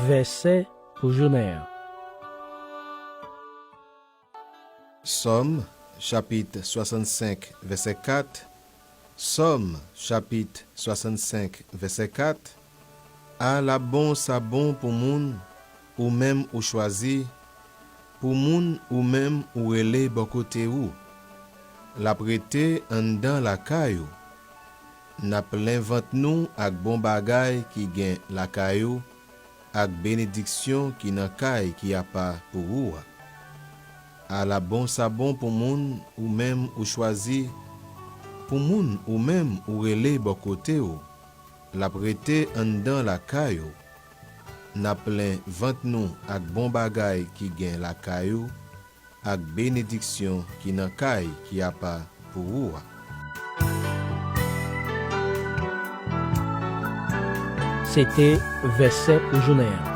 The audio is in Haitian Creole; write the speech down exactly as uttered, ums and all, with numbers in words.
Vèsè pou jounen an. Sòm, chapit swasannsenk, vèsè kat. Sòm, chapit swasannsenk, vèsè kat. A l ap bon sa bon pou moun ou menm ou chwazi, pou moun ou menm ou rele bò kote ou. L ap rete anndan lakay ou. N ap plen vant nou ak bon bagay ki gen lakay ou, ak benediksyon ki nan kay ki apa pou ou a. Ala bon sa bon pou moun ou menm ou chwazi, pou moun ou menm ou rele bò kote w, l ap rete anndan lakay ou. N ap plen vant nou ak bon bagay ki gen lakay ou, ak benediksyon ki nan kay ki apa pou ou a. Se te vèsè pou jounen an.